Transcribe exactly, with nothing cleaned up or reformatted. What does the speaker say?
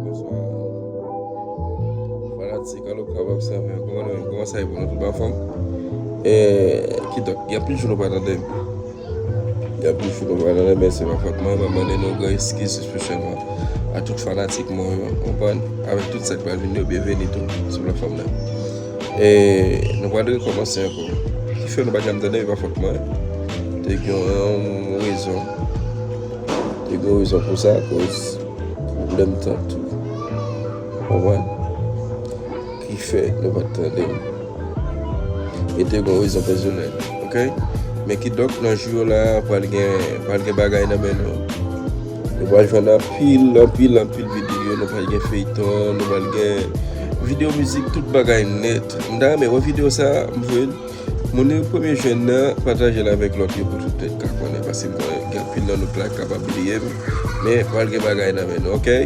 Bonswa. Fanatik, alo, k ap obsève, kòman nou ye? Kòman sa ye pou nou? Tout anfòm? E, kidonk, gen anpil jou nou pa tande m. Gen anpil jou nou pa tande m, men se pa fòt mwen. Mwen mande nou gran eskiz espesyalman a tout fanatik mwen yo, konprann? Avèk tout sa k pral vini yo, byenveni tou sou platfòm nan. E nou pral rekòmanse ankò. Ki fè nou pa janm tande m, e pa fòt mwen. Te gen yon rezon. Te gen yon rezon pou sa, akoz pwoblèm tan tou. Konprann? Ki fè nou pa t tande m. E te gen yon rezon pèsonèl, oke? Men kidonk, nan jou yo la, pral gen, pral gen bagay nan men nou. Nou pral jwenn anpil, anpil, anpil videyo. Nou pral gen feyton, nou pral gen videyo mizik, tout bagay nèt. M ta renmen wè videyo sa, m voye l. Moun yo premye jwenn nan, pataje l avèk lòt yo pou tout tèt ka konnen, paske m konnen gen anpil nan nou k la k kapab bliye m. Men pral gen bagay nan men nou, oke?